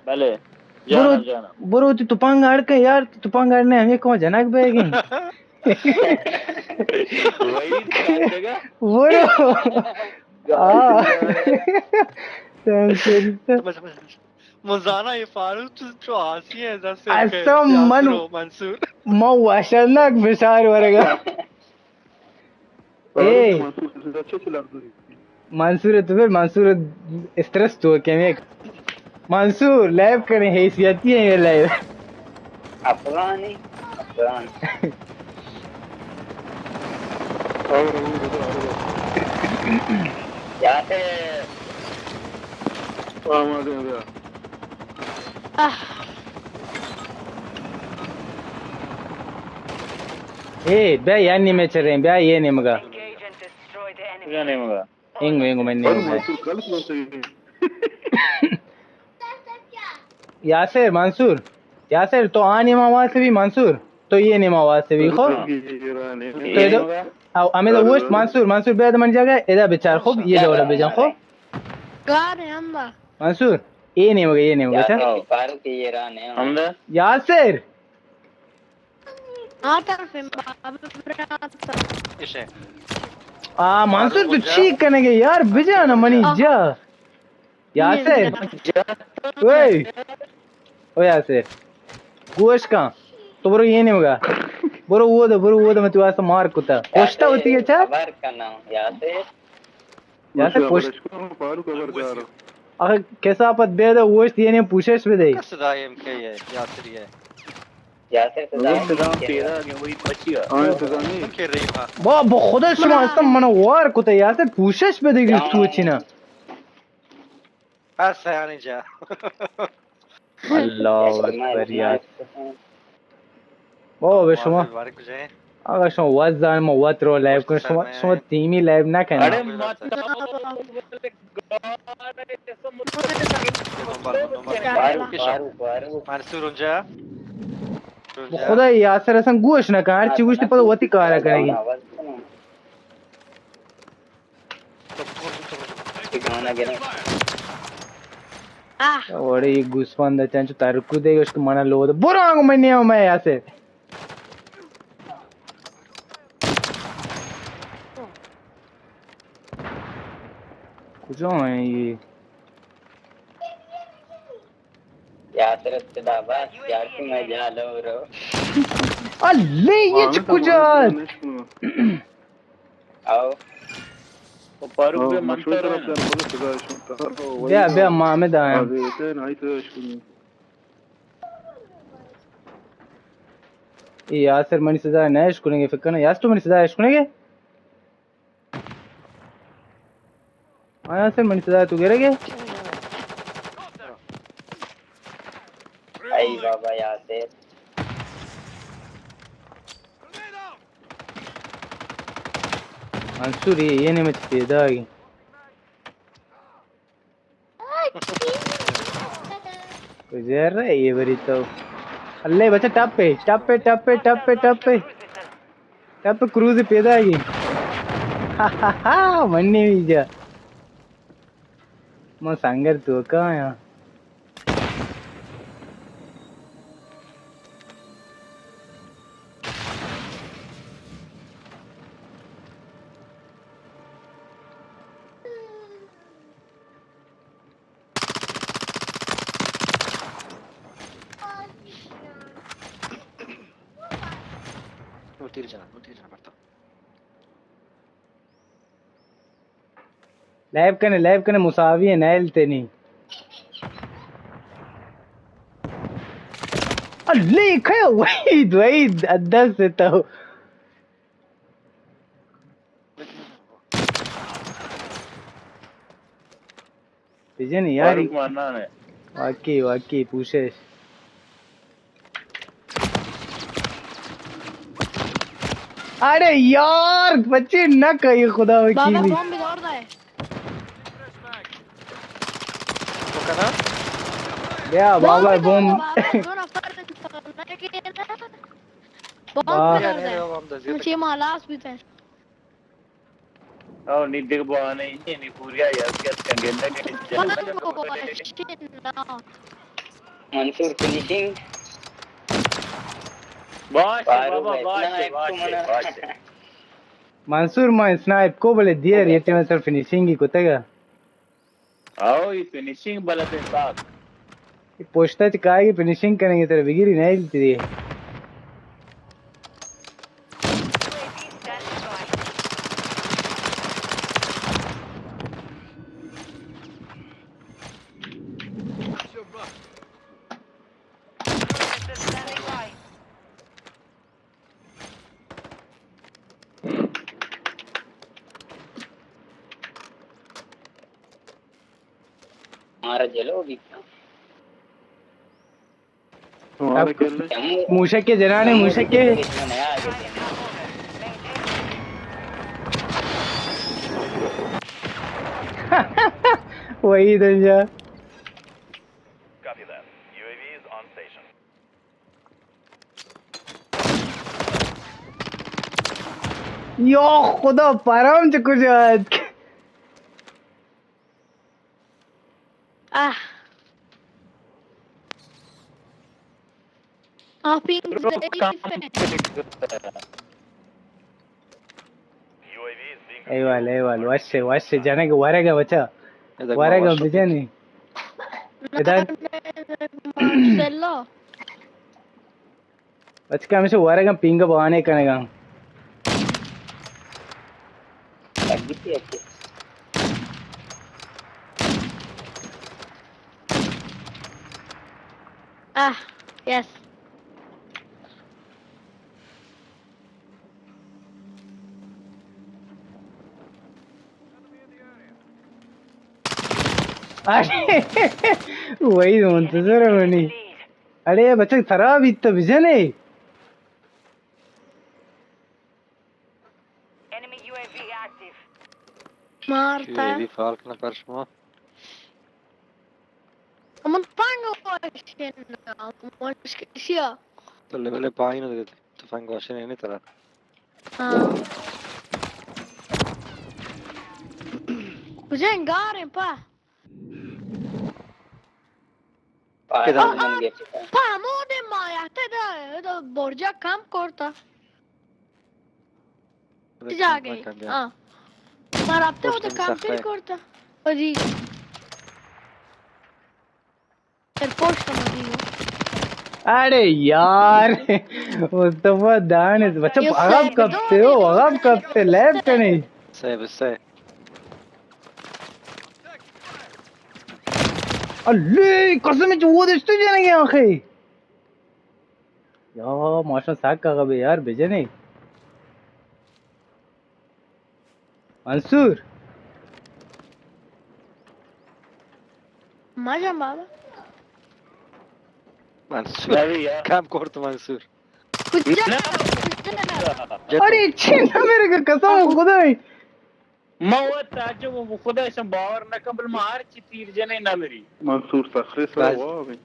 بلے۔ برو، جانم، جانم۔ برو، تئی تپنگ اڑ کن یار، تئی تپنگ اڑ نے ہمیں کما جنک بیگیں۔ وحید جگہ۔ برو۔ آ۔ من زاناں اے فاروق چو، چو آسی ایں، دست اصلاً من، منصور۔ من وحشتناک فشار ورگا۔ اے۔ منصور تو بل، منصور استرس تو کمیک۔ منصور، لیب کنے، حیثیتی ایں یہ لیب۔ افغانی، افغان۔ یاسر۔ آمادہ بیا۔ آہ۔ اے، بیا، یا نیمے چریں، بیا، یہ نیمگا۔ کجا نیمگا؟ اینگو، اینگو، من نیمگا۔ یاسر، منصور۔ یاسر، تو آ نیما واسے بی، منصور۔ تو یہ نیما واسے بی، خو؟ تو ادو، او، ہمیں تو وشت، منصور، منصور، بیا تو من جگہ، ادا بچار، خوب، یہ ڈولا بجان، خو؟ گار ہے، ہم با۔ منصور، یہ نیمگا، یہ نیمگا، اچھا؟ فاروق، یہ راہ نہیں۔ یاسر۔ آ طرف ہیں، بابا برات۔ آ، منصور، تو چی کنگے یار؟ بجانا منی جا۔ یاسر۔ اوئے۔ او یاسر۔ گوش کن۔ تو برو یہ نیمگا۔ برو وہ دے، برو وہ دے، میں تو واسطہ مار کتا۔ گوشتا ہوتی ہے چا؟ خبر کناں، یاسر۔ یاسر پشت۔ آخه کثافت بیده اوشت یعنی پوشش بده۔ کس دائم که یه یاسری ہے۔ یاسر تو دائم پیدا کہ وہی بچی ہے۔ آن تو دائم۔ با، با خدا شما اصلاً من وار کتا یاسر پوشش بده گی تو چینا۔ ہر سیانی جا۔ اللہ اکبر یار۔ بابا، به شما، آقا، شما وت زان، ما وت رو لایو کنیم، شما، شما تیمی لایو نکنید۔ اڑے مت۔ منصور اونجا۔ به خدا یاسر اصلاً گوش نکن، هر چی گوشتی پدا وتی کارا کنگی۔ آہ۔ وڑے گوسفند چنچو ترکو دے گوشت منا لود۔ برو آنگو من نیو میں یاسر۔ کجا ہیں یہ؟ یاسر ابتدا بس، یار کی میں جالو رو۔ اللہ، یہ چ کجا؟ او۔ او فاروق، او، بیا من مشہور طرف۔ بیا، بیا، محمد آیا۔ اے یاسر منی صدا نہ اشکنگے، فکر کناں۔ یاسر تو منی صدا اشکنگے؟ آ یاسر منی صدا تو گرگے؟ ای بابا یاسر۔ منصور، یہ، یہ نمت پیدا گی۔ کجا رہے یہ بری تو؟ اللہ بچہ ٹپ پہ، ٹپ پہ، ٹپ پہ، ٹپ پہ، ٹپ پہ۔ ٹپ پہ کروز پیدا گی۔ ہا ہا ہا، منی بھی جا۔ ما سنگر تو کا آیا۔ تیر جنا، تیر جنا پڑتا۔ لیب کنے، لیب کنے، مساوی ہے، نیل تے نہیں۔ اللہ، کھے وحید، وحید، دس سے تو۔ بجن یاری۔ فاروق منان ہے۔ واقعی، واقعی، پوشش۔ ارے یار، بچے نہ کہی خدا وکیلی۔ بابا بم بدور دے۔ بیا بابا بم۔ بم۔ بدور دے۔ مچے مالاس بیتے۔ او نی دگہ بہانہ ای نی پوریا یا کہ اتکن گندگ ء۔ بلے وشی نہ۔ منصور فنیشنگ. باشه بابا، باشه، باشه، باشه. منصور، ما اسنائپ کو، بلے دیر، یہ ٹیم سر فنیشنگ ہی کتگا. آؤ، یہ فنیشنگ بلد انسان. پشتا چہ کائے فنیشنگ کنیں گے، ترا بگیری نہیں دیتی دی. مارا جلو بیتا. موشک کے جنانے، موشک کے. وہی دنیا. یا خدا، پرام چہ کجا اتک؟ آہ. آ، پینگ ضعیف ہے. ایوال، ایوال، وش، وش، جنگ ورگ بچا. ورگ بجنی. ادا. سلو. بچکا ہمیشہ ورگاں پینگا بہانے کنگا. آہ، یس. ارے، وہی منتظر منی. اڑے بچک، ترا بیت تو بجنے. مارتا. یہ بھی فال کنا پر شما. من پانگ واشن. من شیا. تو لیول پائن دے، تفنگ واشن نہیں ترا. ہاں. کجا انگار ہیں پا؟ آ، آ، پا ہمودے ما یاتے دا، دا برجا کم کرتا. جاگے. ہاں. ما رابطہ ہوتا کم تر کرتا. او جی. پشت ما دیو. اڑے یار، مصطفی دانے، بچہ، عغب کپتے ہو، عغب کپتے، لیب کنے. صحیح، صحیح. اللہ قسم، جو وہ دشتے جانے گے آخے. یا ماشاءاللہ، سک عغب یار، بجنے. منصور. مجا بابا. منصور. کم کرت منصور. کجا؟ ارے چی نہ میرے کا قسم خدا ہے. ما وت تعجب و خدا شم باور نہ کم، بل ما ہر چی تیر جنے نہ مری. منصور صخرے سر باز، واہ بھائی.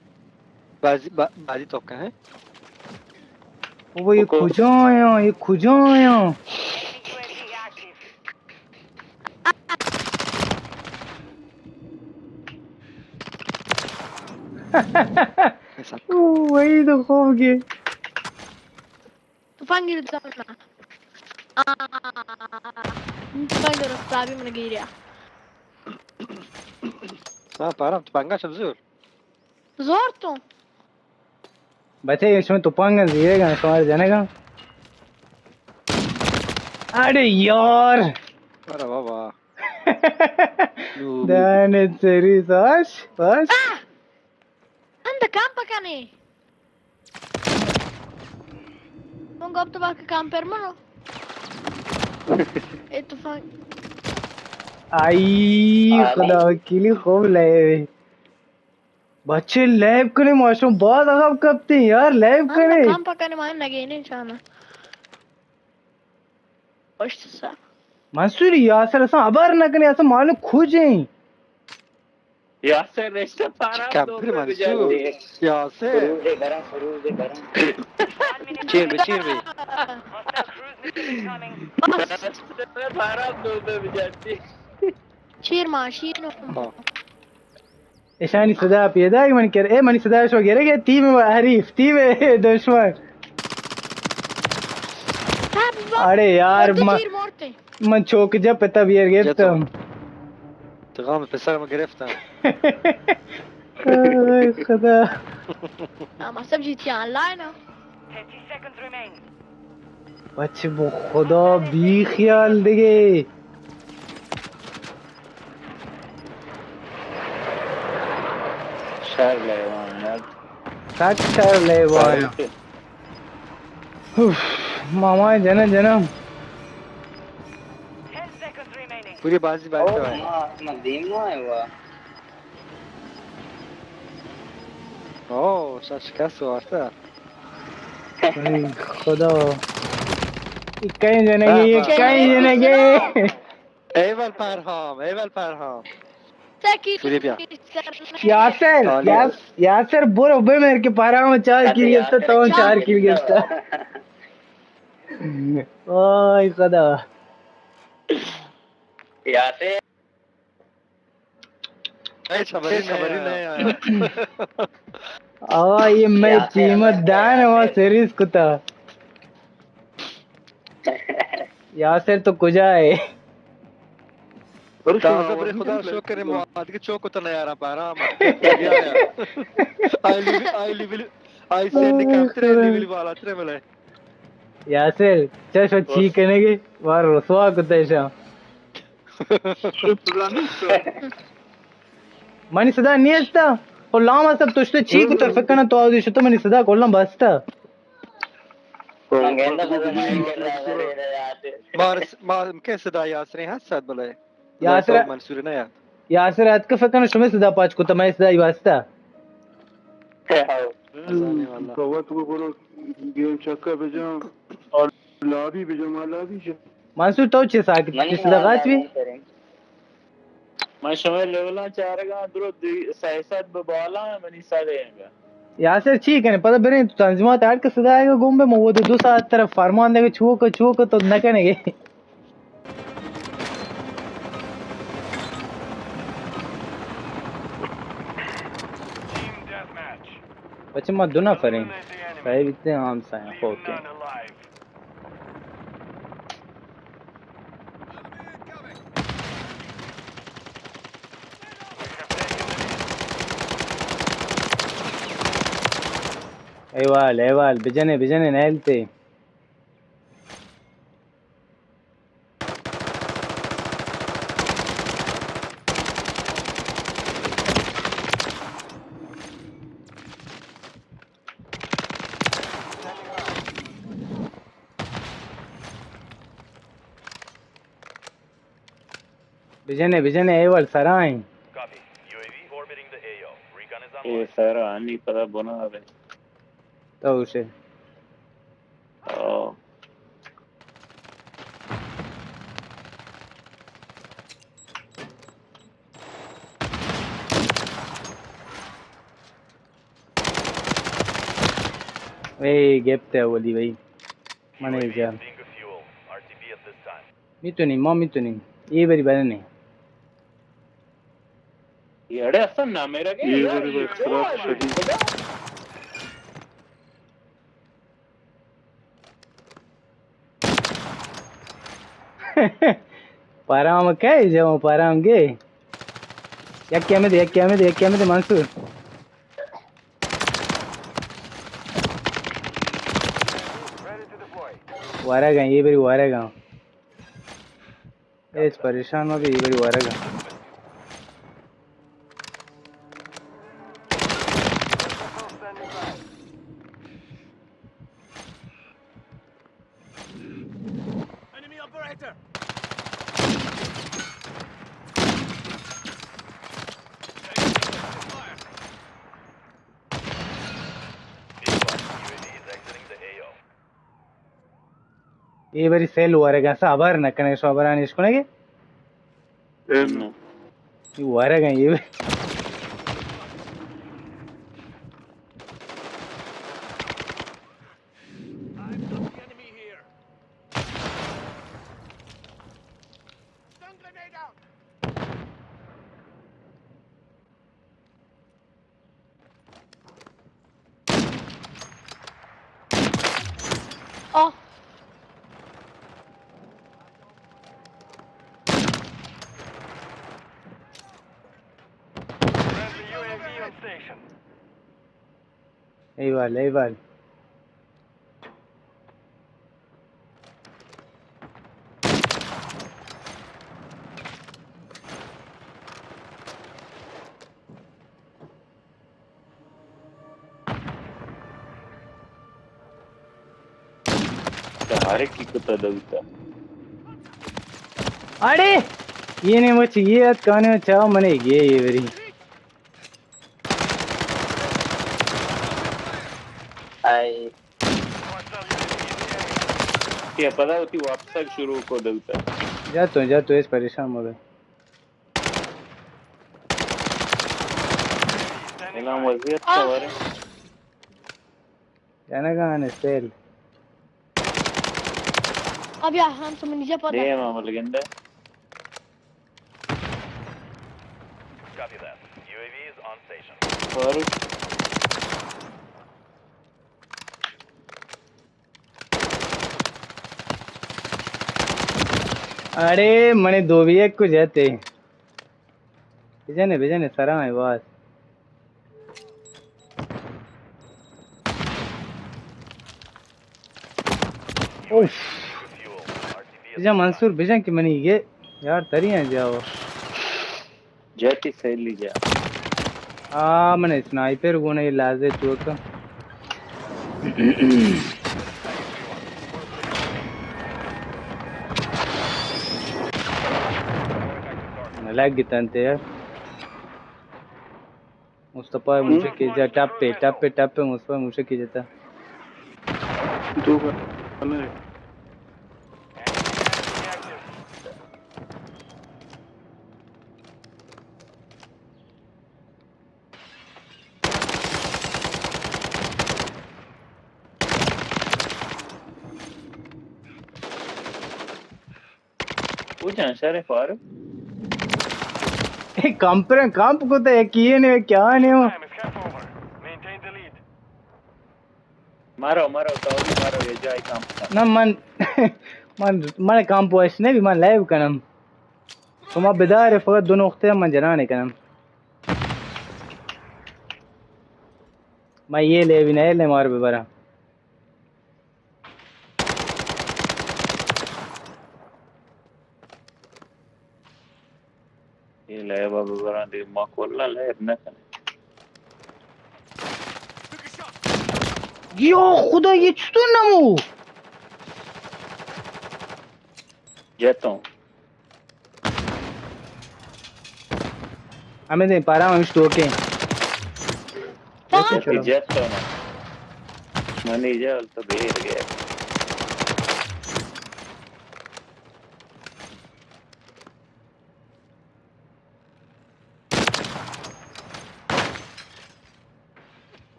بازی، با-، بازی تو کہیں؟ او بھائی، یہ کجا آیا؟ یہ کجا آیا؟ او، وہی تو خوب گئے. تفنگی دارنا. آ، تفنگ درست ابھی من گیریا. ہاں، پارم تفنگا شب زور. زور تو. بچے، یہ شما تفنگ زیرے گا، شما جنے گا. اڑے یار. ارے بابا. دانے سری ساش، ساش. آہ! ہند کمپ کنی. من گپ تو باقی کمپر منو. اتفاق. آئی، خدا وکیلی خوب لے. بچے لیب کنے، ماشاءاللہ، باز عقب کپتے یار، لیب کنے. کمپ کنی، مان نگینے چانا. پشت سا. منصور، یاسر اصلا خبر نہ کنے، اصلا معلوم کج ہیں. یاسر رشتہ پارا کمپر منصور. یاسر. چیر بے، چیر بے. پارا دو دو بجاتی. چیر ماشین. ہاں. اشانی صدا پیدا ای من کر، اے منی صدا شو گرے گئے، تیم حریف، تیم دشمن. اڑے یار، من، من چوک جا پتا بیر گرفتم. تو غام پسر ما گرفتم. اے خدا. ہاں، مطلب جی تی آن لائن ہو. بچ بو خدا، بی خیال دیگه. شر لیوان یار. سک شر لیوان. اوف، ماما جنم جنم. پوری بازی بچہ ہے. ما، ما دیم نہ ہے وا. او، شش کس وارتا. ای خدا. ای کئی جنگی، ای کئی جنگی. ایول پرهام، ایول پرهام. سوری بیا. یاسر، یاس-، یاسر برو بمر کہ پرهام چار کیل گپتا، تو چار کیل گپتا. آی خدا. یاسر. ہچ خبری نہ آیا. آ، یہ میں قیمت دان ہوا سیریز کتا. یاسر تو کجا ہے؟ تازہ برے خدا شکر ہے، ما دیگه چوک تو نیارا پارا ما. آئی لیول، آئی لیول، آئی سے نکالترے لیول والا ترے ملے. یاسر، چشو چی کنگی؟ وار رسوا کتا ایشا. منی صدا نیستا. او لاما سب تو شتو چی کتا، فکر کنم تو آودی شتو منی صدا کلا بستا. مار، مار، کئے صدا یاسریں ہست ساعت بلے؟ یاسر منصور نہ یار. یاسر اتک فکر کنم شمے صدا پاچ کتا، مئے صدا ای واسطہ. تو وقت کو برو گیم چکا بجا اور لابی بجا، ما لابی جا. منصور تو چے ساکت، چے صدا غاچ بی؟ من شمئے لیولاں چارگاں، درو دی-، سئے سد بہ بالا ایں، منی سد ایں گا. یاسر چی کنے؟ پدا بریں تو تنظیمات ہر کس دائے گا گم بے، مو دو ساعت طرف فرمان دے گا، چوک، چوک تو نہ کنے گے. بچے ما دو نفر ایں. صحیح بیتے عام سائیں، اوکے. ایوال، ایوال، بجنے، بجنے، نیلتے. بجنے، بجنے، ایوال سرائیں. اے سرا انی پدا بنا بے. تو اسے. او. اے گپت اولی بھائی. منے جان. میتونیم، ما میتونیم. اے بری بدنے. اڑے اصلا نہ میرا گے. اے بری بری خراب شدی. پرام کئے جو پرام گے. یک کیمے دے، یک کیمے دے، یک کیمے دے منصور. ورگاں، اے بری ورگاں. ہچ پریشان مہ بی، اے بری ورگاں. اے بری سیل ورگا، سا ہبر نہ کنے، شما برانی اش کنگے؟ اے ورگا اے. اے بال، اے بال۔ ہر کی کتا دوتا۔ اڑے! یہ نے مچ یہ ات کانے چاو منے گے یہ وری۔ آئے۔ کہ پدا وتی واپس شروع کو دلتا۔ جا تو، جا تو، اس پریشان مبے۔ اعلان وضعیت خبر ہے۔ جنگان سیل۔ اب یا ہم تو منی جا پتا۔ دیم عمل گندے۔ Copy that. U A V is on station. فاروق۔ اڑے، منے دو بھی ایک کو جاتے۔ بجنے، بجنے، سرا ہے بس۔ اوف۔ بجن منصور، بجن کہ منی گے یار تری ہیں جاؤ۔ جاتی سیلی جا۔ آ، من اسنائپر گونے لازے تو کا۔ لگ گتن تے یار۔ مصطفی موشکی جا ٹپ پہ، ٹپ پہ، ٹپ پہ مصطفی موشکی جتا۔ دو گھر۔ او جان شر فاروق۔ اے کمپ پر کمپ کو تے کی نے کیا نے ہو؟ مارو، مارو، تو بھی مارو، یہ جائے کمپ۔ نہ من، من، من کمپ وش نہیں، من لائیو کنم۔ شما بدار فقط دو نقطے من جنانے کنم۔ من یہ لے بھی نہیں لے مار ببرا۔ یہ لیب ء ببراں دیم ما کلا لیب نہ کنیں۔ یو خدا، یہ چطور نمو؟ جتوں۔ ہمیں دیں پارا ہمش تو کے۔ کہاں؟ جتوں نا۔ منی جال تو دیر گیا۔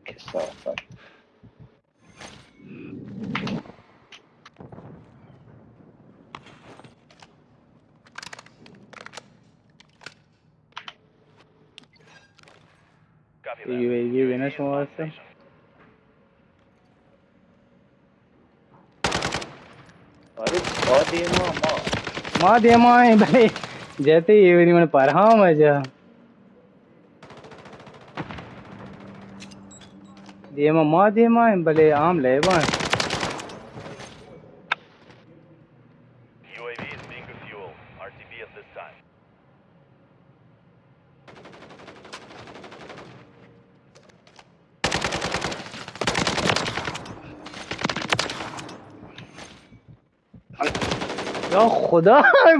کثافت۔ یو اے وی دینا شما واسطہ۔ ارے، ما دیما، ما۔ ما دیما ہیں، بلے جاتے یہ وری من پرہام ہے جا۔ دیما ما دیما ہیں، بلے عام لیبان۔ U A V is bingo fuel. R T B at this time. یا خدا،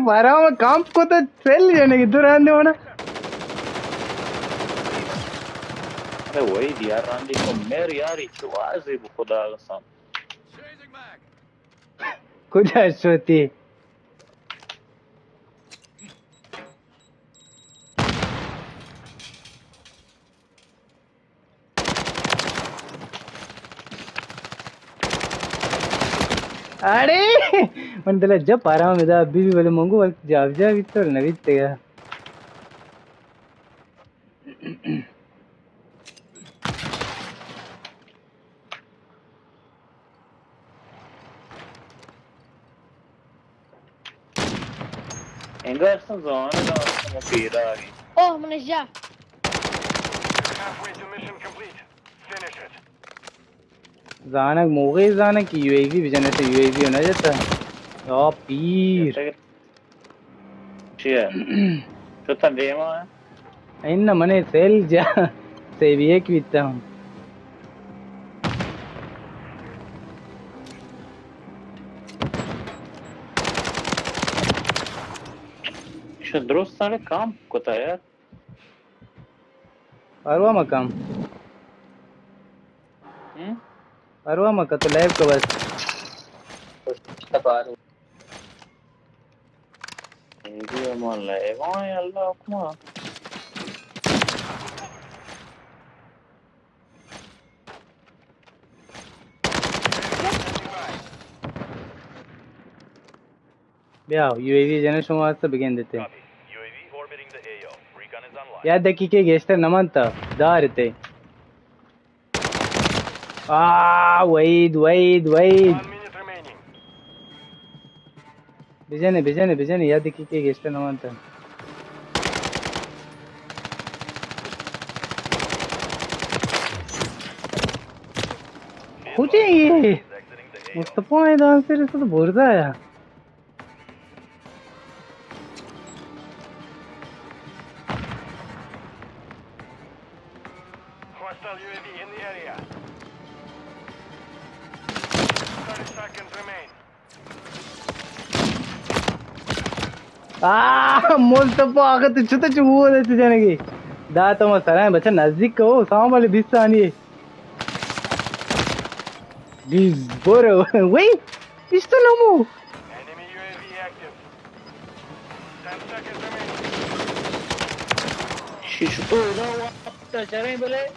برام کمپ کو تو سیل جنے کی دور آندے ہونا۔ ارے وہی دی یار، راندی کو میر یاری چوازی بو خدا قسم۔ کجا شوتی؟ اڑے! من دل جب آرام ادا بی بی بلے منگو وقت جاب جا بیت تو نویت تیا۔ انگار سن زانگ ءَ پیدا آئی۔ اوہ، من جا۔ زانگ موغے زانگ کہ یو اے وی بجنے، تو یو اے وی نہ جتا۔ یا پیر۔ چیئے؟ چوتاں دیما ہے؟ این نہ، منے سیل جا، سیوی ایک بیتا ہوں۔ شو درست ساڑے کام کتا یار۔ پرواہ مکن۔ ہم؟ پرواہ مکن، تو لیب کو بس۔ اے بھی ہمان لیب آئیں، اللہ حکمہ۔ بیا، یو اے وی جنے شما است بگندتے۔ یا دقیقے گیشتر نمانتا، دارتے۔ آ، وحید، وحید، وحید۔ بجنے، بجنے، بجنے، یا دقیقے گیشتر نمانتا۔ کجے یہ؟ مصطفی ہے دان سے رسد برزا یا۔ Hostile U A V in the area. Thirty seconds remain. آہ، مصطفی آقا تو چطور چو وہ دیتے جانے گی؟ دا تو ما سرائیں بچہ نزدیک کو، سام والے بیس ثانیے۔ بیس برو، وہی، بیس تو نمو۔ Enemy U A V active. Ten seconds remaining. شیشکو ادا وقت چریں بلے۔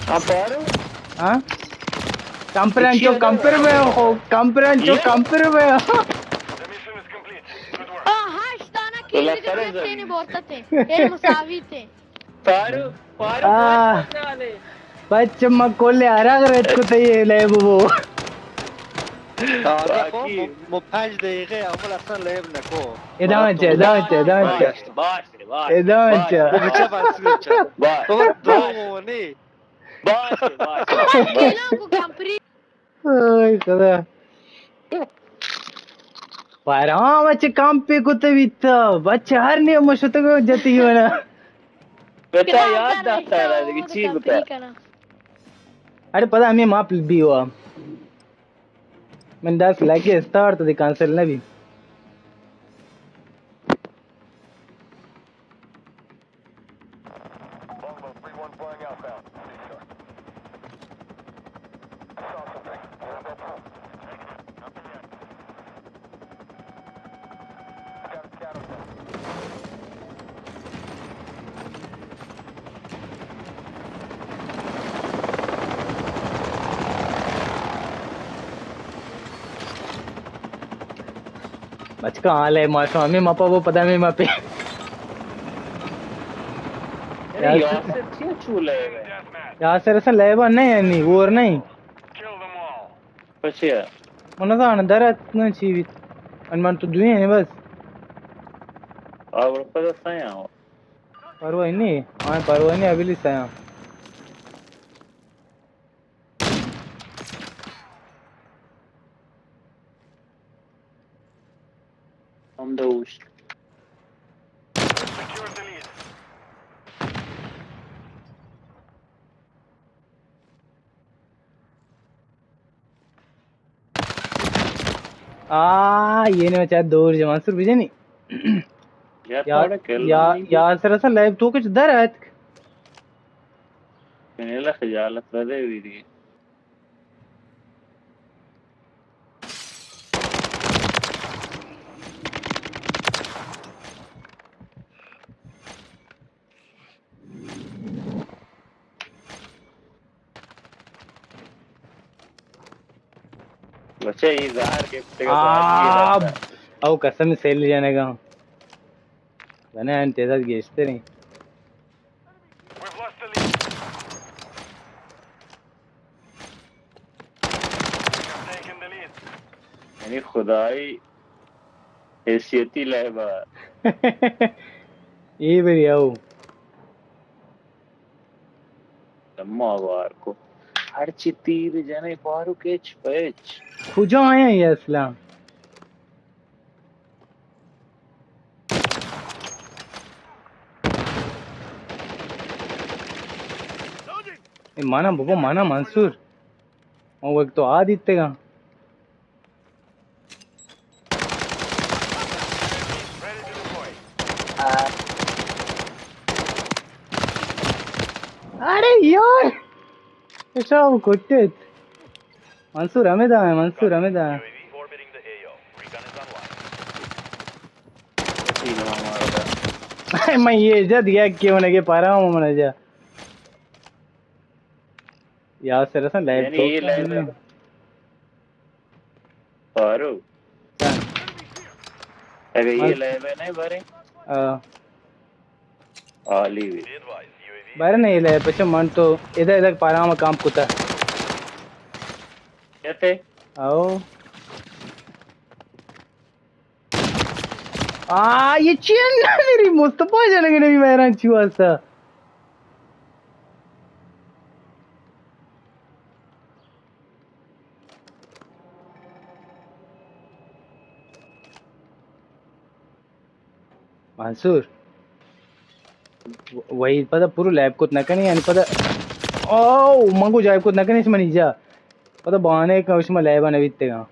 ہاں، پارو۔ ہاں؟ کمپرنچو کمپر میں ہو، کمپرنچو کمپر میں ہو۔ The mission is complete. Good work. آ، ہشت دانہ کیل گرفتین بورتتے۔ اے مساوی تے۔ پارو، پارو، آہ۔ پارو، پارو۔ بچ ما کل عرق رد کتے یہ لیب بو۔ آہ، باقی مو-، مو پنج دقیقے اول اصلاً لیب نکو۔ ادامہ چے، ادامہ چے، ادامہ چے۔ باش، باش، باش۔ ادامہ چے۔ باش۔ بچہ بس، بچہ۔ باش۔ تو دو مونی۔ باش، باش۔ کیلان کو کمپری۔ اوئے خدا۔ پرام چہ کمپے کتے بیتا، بچہ ہر نیمہ شتگو جتی منا۔ پتا یاد داشتا را دیگه چی بوتا۔ اڑے پدا ہمیں ماپ بی ہوا۔ من دس لگے اسٹارٹ دی کینسل نہ be. Longbow three one flying outbound. Saw something. Longbow two. Got a scout on that. بچکا، ہاں، لے، ما شو ہمیں مپا وہ پدا ہمیں مپے۔ یار، یاسر چیا چو لیب ہے؟ یاسر اصلا لیبا نہیں ہے، نہیں، اور نہیں۔ پچیا؟ من نزاناں، در ات نہ چی بیت۔ ان من تو دوئیں ہیں بس۔ آ، وہ پدا سایاں۔ پرواہ نہیں، ہاں، پرواہ نہیں، ابھی سایاں۔ ہم دوست۔ آ، یہ نے چاہے دور جوان سر بجنی۔ یا، یا، یاسر اصلا لیب تو کچھ در اتک۔ کنیلا خجالت ردے ویدی۔ بچہ، یہ زہر گپت۔ آب۔ او قسم سیل جانے گا۔ بنا ان تعداد گیشتر ہیں۔ یعنی خدائی۔ حیثیتی لیبا۔ اے بری آؤ۔ دما وار کو۔ ہرچی تیر جنے فاروق، ہچ پہ ہچ۔ کجا آیا یہ اسلام؟ اے مانا بابا، مانا منصور۔ او وقت تو آ دیتے گا۔ اڑے یار، ایسا کٹت۔ منصور ہمیں دا ہے، منصور ہمیں دا ہے۔ میں یہ جد گیا کیوں نہ کہ پارا ہوں من جا۔ یاسر حسن لائیو یعنی یہ ٹاک لائیو کرنے۔ ہے۔ فاروق۔ ہاں۔ اگہ یہ بس۔ لائیو ہے نہیں بارے؟ ہاں۔ عالی بھی۔ بارے نہیں لائیو، پچھے من تو ادھر ادھر پارا ہم کام کتا۔ کہتے؟ آؤ۔ آ، یہ چی اندر میری مصطفی جنگ نبی مہران چی واسطہ؟ منصور۔ و-، وحید پدا پورو لیب کت نکنی، یعنی پدا، او، منگو جائب کت نکنی، اس منی جا۔ پدا بانے کا اس میں لیبا نویتے گا۔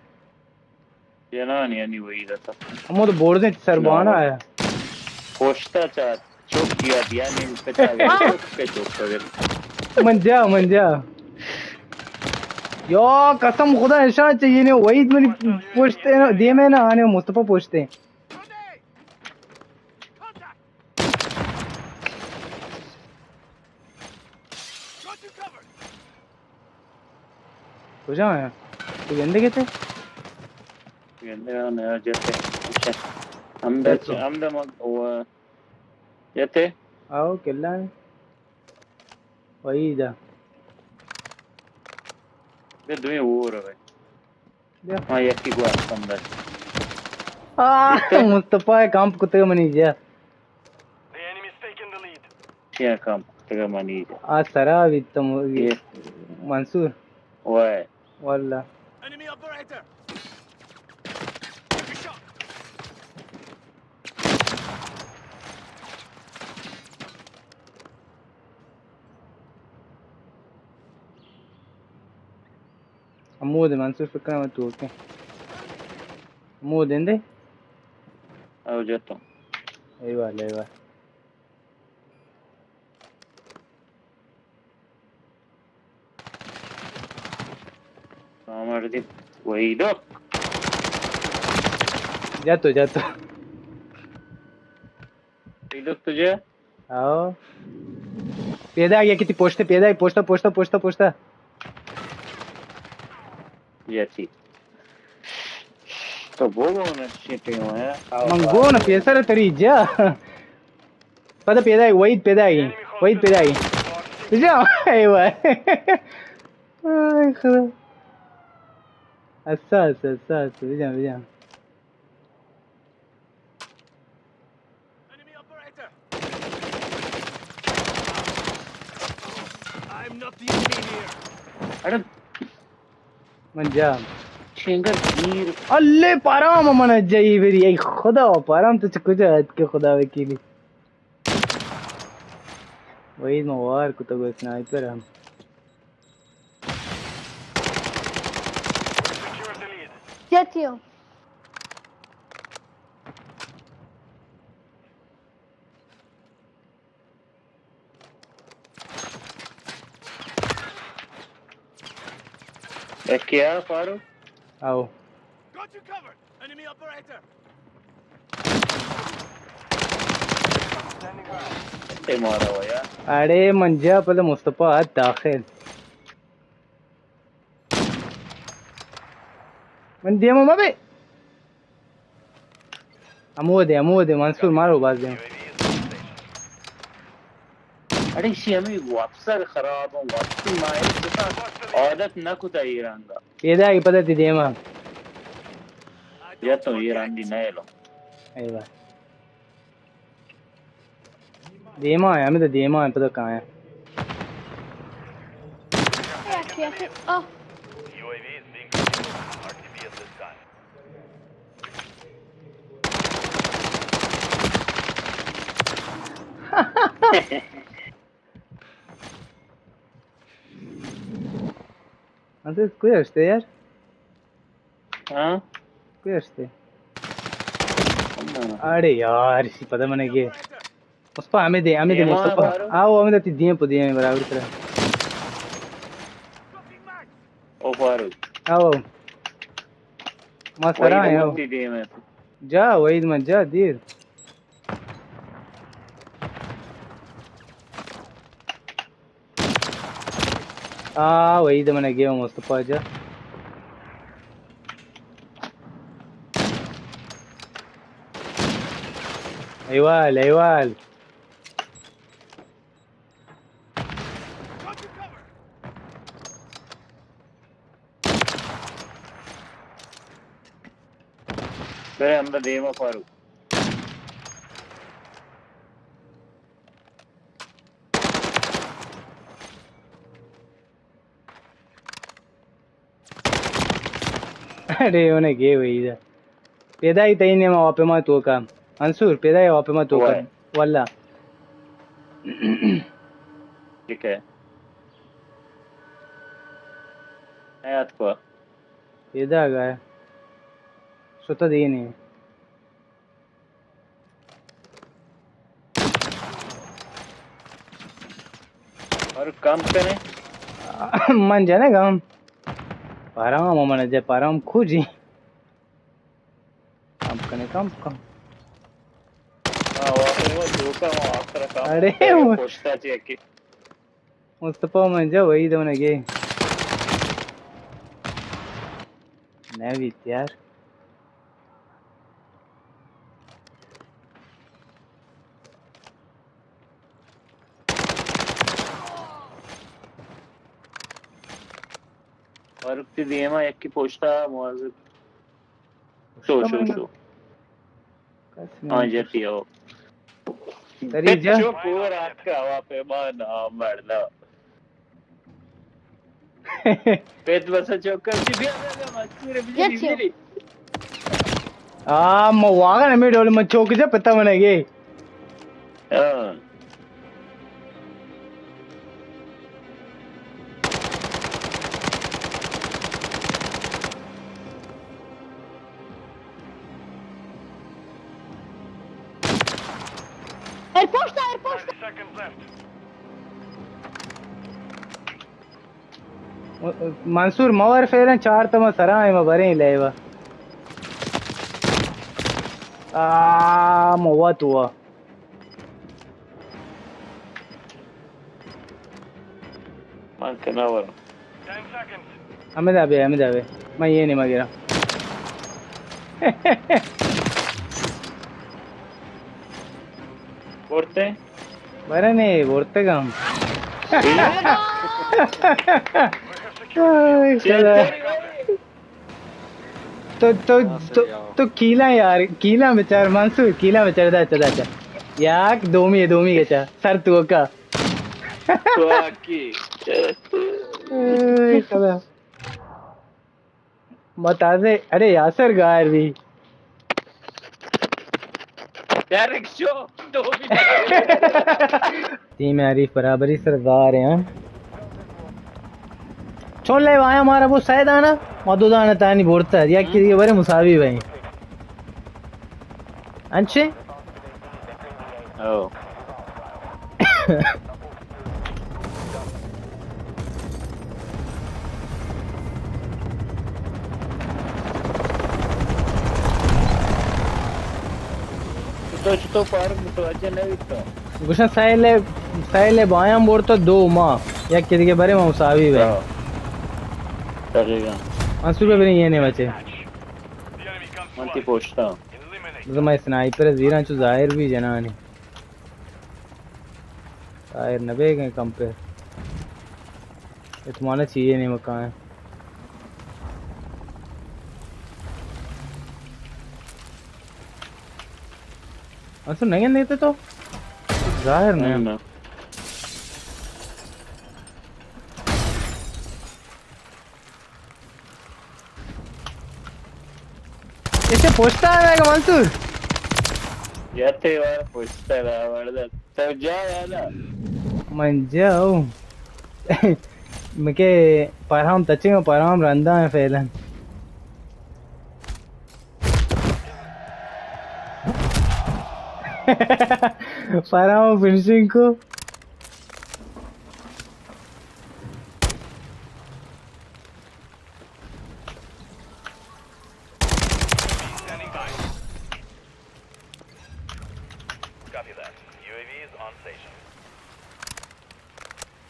جنان یعنی وحید اتا۔ ہمو تو بوڑ دیں سر بانا ہے۔ پوشتا چا چوک کیا دیا نیم پتا گئے، چوک کے چوک کر۔ من جا، من جا۔ یا قسم خدا اشان چاہیے نے، وحید منی پوشتے نا، دیمے نا، آنے مصطفی پوشتے۔ کجا ہے؟ تو گندے گئے تھے؟ گندے گا نیا جتے۔ اچھا۔ ہم دے، جتو۔ ہم دے مگ-، وہ، جتے؟ آؤ، کلا ہے۔ وہی دا۔ دے دوئیں وہ رو ہے۔ بیا۔ ہاں، یکی گوار کم داشت۔ آہ، مصطفی کمپ کتگ منی جا۔ چیا کمپ کتگ منی جا؟ آ سرا بیتم، یہ۔ منصور۔ وائے۔ واللہ۔ ہمود منصور فکر کنم تو کے۔ ہمود اندے؟ او جتو۔ ایوال، ایوال۔ کامردی وحیدک۔ جتو، جتو۔ وحیدک تجھے؟ آؤ۔ پیدا آ گیا کتی پوشتے، پیدا آ، پوشتا، پوشتا، پوشتا، پوشتا۔ جی، اچھی۔ تو بولو نا، اچھی ٹیم ہے۔ آؤ، من گو نا، پیسر تری جا۔ پدا پیدا آئی، وحید پیدا آئی، وحید پیدا آئی۔ جا، اے وای۔ آی خدا۔ اساس، اساس، بجان، بجان۔ اڑے من جا۔ چنگر گیر۔ اللہ پرام من جائی بری، ای خدا پرام تو چہ کجا اتکے خدا وکیلی۔ وحید ما وار کتگ و اسنائپر ہم۔ جتیو۔ اے کیا فاروق؟ آؤ۔ اے مارا ہوا یار۔ اڑے من جا پہلے مصطفی آت داخل۔ من دیما مبے۔ ہمودے، ہمودے، منصور مارو باز دیم۔ اڑے سی ہمیں وپسر خراب ہوں، وپسی مائے کتا عادت نہ کتا ایران دا۔ پیدا آئی پدا تی دیما۔ یا تو ایران دی نہ لو۔ ایوہ. دیما ہے، ہمیں تو دیما ہے، پتہ کہاں ہے. انت کوئی ہستے یار؟ ہاں؟ کوئی ہستے؟ اڑے یار، اسی پتہ منے گے. مصطفی، ہمیں دے، ہمیں دے، دیما مصطفی. فاروق. آؤ، ہمیں دے، دیم پہ دیم برابر کرا. او فاروق. آؤ. ما سرا ہیں، آؤ. وحید متی دیم ہے. جا، وحید من جا، دیر. آ، وحید من گیم مصطفی جا. ایوال، ایوال. برے ہمدا دیما فاروق. اڑے، انہیں گے وحید. پیدا ہی تئی نیما واپے ما توکا. منصور، پیدا ہی واپے ما توکا. وائے. واللہ. ٹھیک ہے. حیات کو. پیدا گئے. ستا دینے. اور کم کریں؟ من جانے گا ہم. پارام من جے پارام کھوجی. کم کنے، کم کم. ہاں، واقعی وہ دھوکا، وہ آخر کم اڑے کرے، وہ پوچھتا چاہیے کہ مصطفی من جا وحید ہونے گے. نہ بیت یار. فاروق تی دیما یکی پوشتا مواظب. شو، شو، شو. کس ہاں، نہیں. جتی ہو. تری جا. چو پور آت کا ہوا پہ ما نام مردا. پیت بس چوک کر دی، بیا، بیا، بیا، مزدور ہے، بجلی، بجلی. آ، مو واگا نمی ڈول من چوک جا پتہ منے گے. ہاں. Airport, airport. Mansoor موار فعلا چار تما سرا ہے، ما بریں لیوا. آ، مو وت ہوا. من کہ نہ ورم. ہمدا بے، ہمدا بے. من یہ نہیں مگرا. بورتے؟ برنے، بورتے گم. آئے خدا. تو، تو، تو، تو کیلا یار، کیلا بچار منصور، کیلا بچار، دا چا، دا چا. یک، دومی، دومی گچا، سر تو کا. واقعی. اے خدا. ما تازہ، اڑے یاسر گار بھی. یار، ایک شو، دومی. ٹیم حریف برابری سر گار ہیں. چون لے وایا مارا وہ سید آنا، ما دو دانا تانی بورتا، یا کہ دیگه برے مساوی بھائی. انچے؟ او. تو چطور فارغ متوجہ نہ بیتا؟ گوشن سیل، سیل بایاں برتا دو ما، یک کے دیگه برے ما مساوی بے. ہاں. دقیقاً. منصور بے برے یہ نہیں بچے. من تی پوچھتا. بس میں سنائپر زیران چو ظاہر بھی جنانی. ظاہر نہ بے گئے کم پہ. اتمانا چیئے نہیں مکان. اصل نگندے تو؟ ظاہر نہ۔ نہ، نہ۔ اسے پوچھتا ہے کہ منصور؟ جاتے وار پوچھتا ہے، وردا۔ تو جا یادا۔ من جاؤں۔ مکے پرہام تچے، پرہام رندا ہے فعلاً۔ پرہام فنشنگ کو۔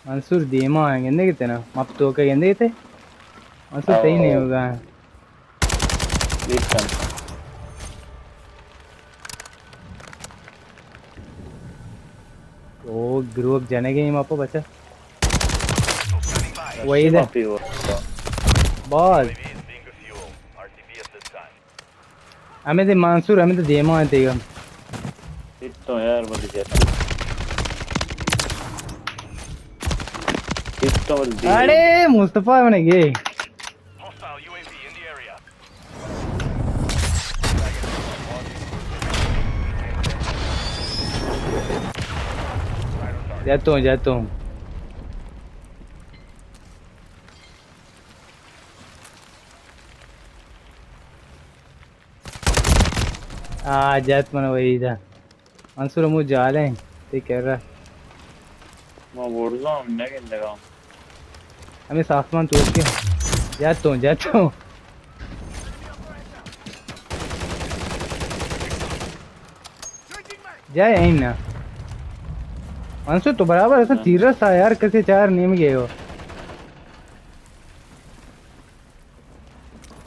منصور دیما ہیں، گندے کتے نا؟ مپ تو کا گندے کتے؟ منصور تئی نہیں ہوگا۔ دیکھتا ہوں۔ او گروپ جنے گے مپ بچا۔ وہی دے۔ مپی ہو۔ باز۔ ہمیں دے منصور، ہمیں تو دیما ہیں تیگا۔ اتو یار، بڑی جاتا۔ اتو بڑی دیما۔ اڑے، مصطفی بنے گے۔ جاتو ہوں، جاتو ہوں۔ آ، جات من وحید۔ منصور، مو جالیں، تی کر رہا۔ ما ورزون نہ گندگا۔ ہمیں ساختمان توڑ کے۔ جاتو ہوں، جاتو ہوں۔ جائے این نا۔ منصور تو برابر اصلا تیر رسا یار، کسے چار نیم گئے ہو۔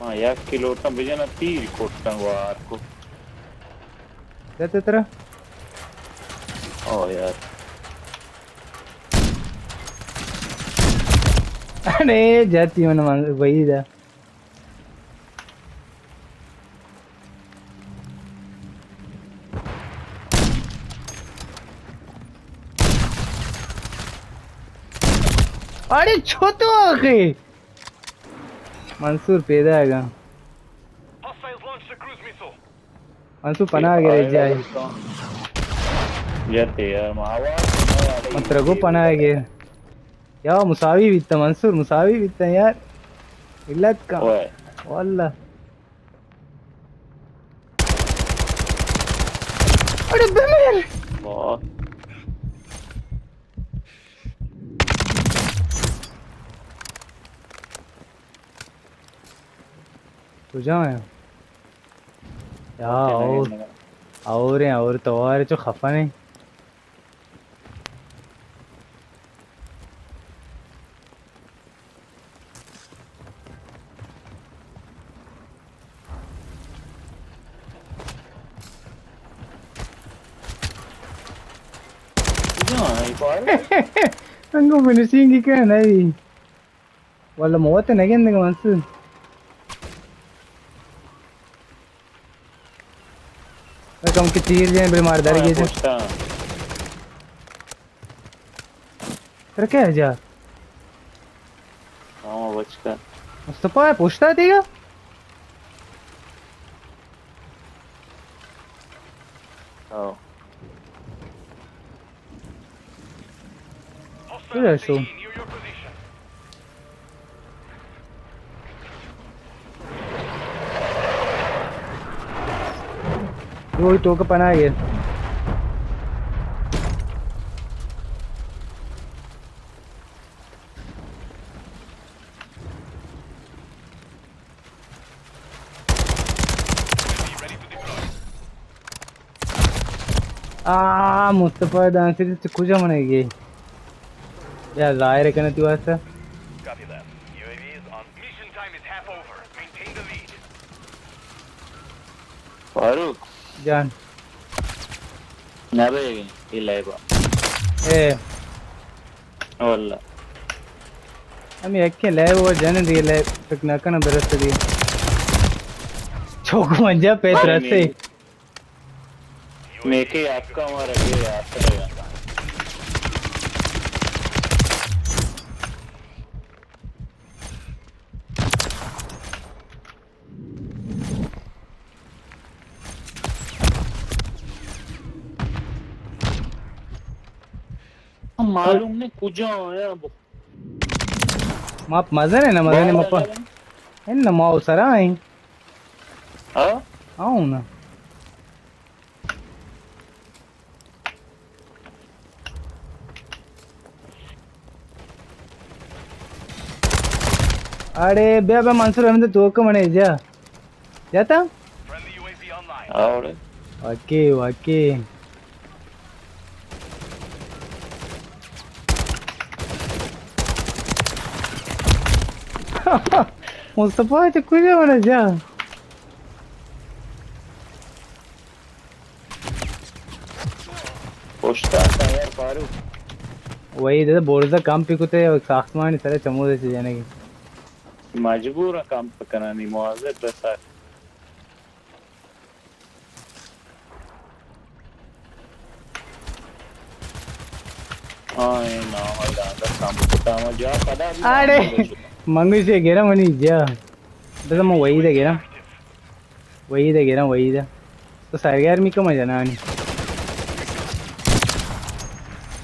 ہاں، یک کلوٹاں بجنا، تیر کٹاں گوار کو۔ جاتے ترا؟ او یار۔ اڑے، جاتی من، من، وہی دا۔ اڑے چھوتو آخی۔ منصور پیدا ہے گا۔ منصور پناہ گرے جائے۔ جاتے یار، ما آواز نہ آ رہی۔ من ترگو پناہ گر۔ یا مساوی بیتا منصور، مساوی بیتا یار۔ علت کا؟ اوئے۔ واللہ۔ اڑے بمر۔ واہ۔ کجا ہیں؟ یا اور، اور ہیں، اور توار چو خفن ہیں۔ انگو فنشنگ کی کہنا ہے۔ واللہ موت نہ گندگ منصور۔ کم کی تیر جائیں بلے مار دار گئے۔ پشتا۔ ترا کیا ہے جا؟ ہاں، بچ کر۔ مصطفی پشتا تھی گا؟ ہاں۔ کجا شو؟ روی تو کہ پناہ گر۔ آ، مصطفی دانسی تو کجا منے گے؟ یا ظاہر ہے کنا تو واسطہ۔ فاروق۔ جان۔ نہ بے، یہ لیبا۔ اے۔ واللہ۔ ہمیں یکیں لیب و جن دی لیب فکر نہ کنم برس دی۔ چوک منجا پیت رسے۔ میکے آکا مارا گے آسرے۔ معلوم نہیں کجا آیا۔ ما مزن ہے نا، مزن ہے مپا۔ ان ما سرا ہیں۔ ہاں؟ آؤ نا۔ اڑے بیا بیا منصور، ہمیں تو کمنے جا۔ جاتا؟ آوڑے۔ واقعی، واقعی۔ مصطفی، تو کجا وڑا جا؟ پشتا تا یار فاروق۔ وہی دادا، برزا کمپ کتے، ساختمانی سرا چمودے چے جنگی۔ مجبور کمپ کنانی، مواظب بسا۔ آئے نام اللہ دا کمپ کتا ما جا پدا بھی اڑے، نام بشو۔ منگوشے گرا منی جا۔ بس من وحید ءَ گراں۔ وحید ءَ گراں، وحید ءَ۔ تو سرگرمی کم جنانی۔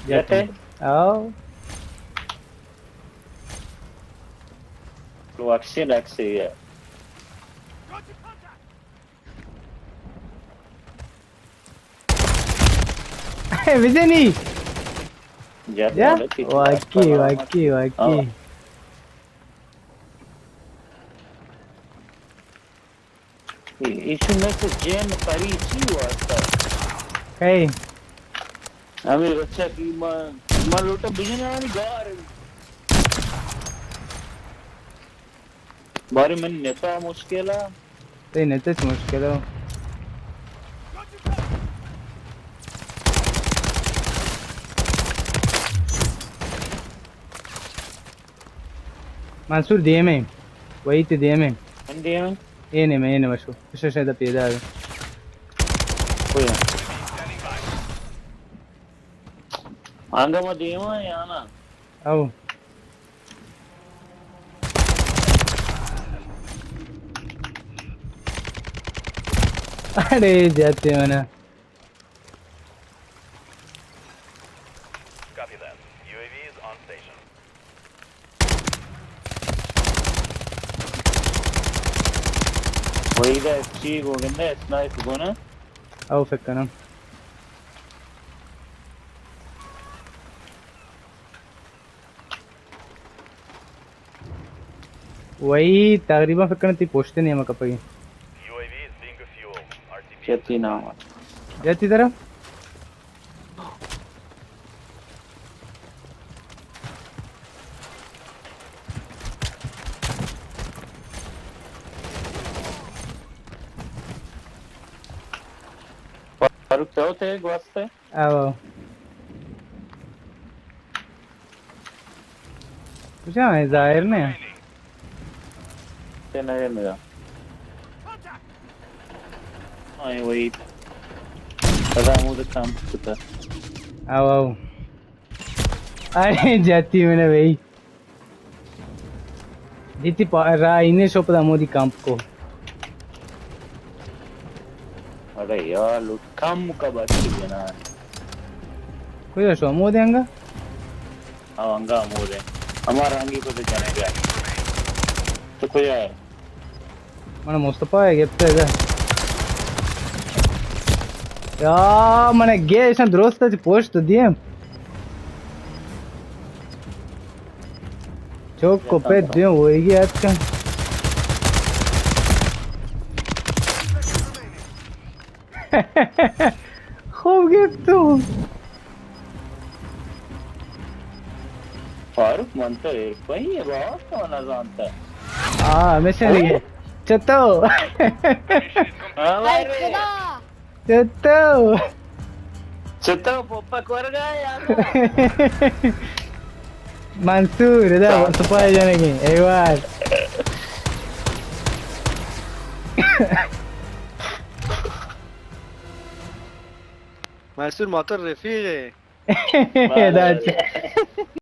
جتے؟ آؤ۔ تو اکسے نکسے ہے۔ بجنی۔ جا، جا۔ واقعی، واقعی، واقعی۔ ہاں۔ اے، ایشی مثل جن پری چی واسطہ؟ کئے؟ ہمیں بچہ کی ما، ما لوٹا بجن آنی گار۔ بارے من نتا مشکل ہے۔ تئی نتا چی مشکل ہے؟ منصور دیمے۔ وہی تے دیمے۔ من دیمے۔ اے نے میں، اے نے وشو۔ شش دا پیدا ہے۔ کوئی آنگا ما دیما یا نا؟ او۔ اڑے جاتے منا۔ Copy that. U A V is on station. Waheed ءَ چی گو گندے، اسنائپ گو نا؟ او فکر کنم۔ وحید تقریباً فکر کنم تئی پشت نیمہ کپگی۔ چتی نام۔ جتی طرف؟ فاروق تو تے گوستے؟ آو، آو۔ کجا ہے؟ ظاہر نہیں ہے۔ تے نہ میرا۔ آئے وہی۔ پتا مود کام کتا۔ آو، آو۔ ارے جاتی میں نے بھائی۔ جتی پا-، را اینے شو پدا مودی کمپ کو۔ ارے یار، لوٹ کم کا بس جنا۔ کوئی شو مودے انگا؟ ہاں، انگا مودے۔ ہمارا انگی کو تو جنے گیا۔ تو کوئی آیا؟ من مصطفی ءَ گپت ءَ۔ یا من گیشن درست ءَ پشت دیم۔ چوک کو پہ دیم وہی گیا اتکن۔ خوب گپت تو۔ فاروق من تو ایر پئی ہے، باوت تو نہ زانتا۔ ہاں، ہمیشہ نہیں ہے۔ چتو۔ ہاں، اے خدا۔ چتو۔ چتو، پپا کور گا یار۔ منصور، ادا سپاہی جنگی، ایوار۔ منصور، ما تو رفیقے. ادا چہ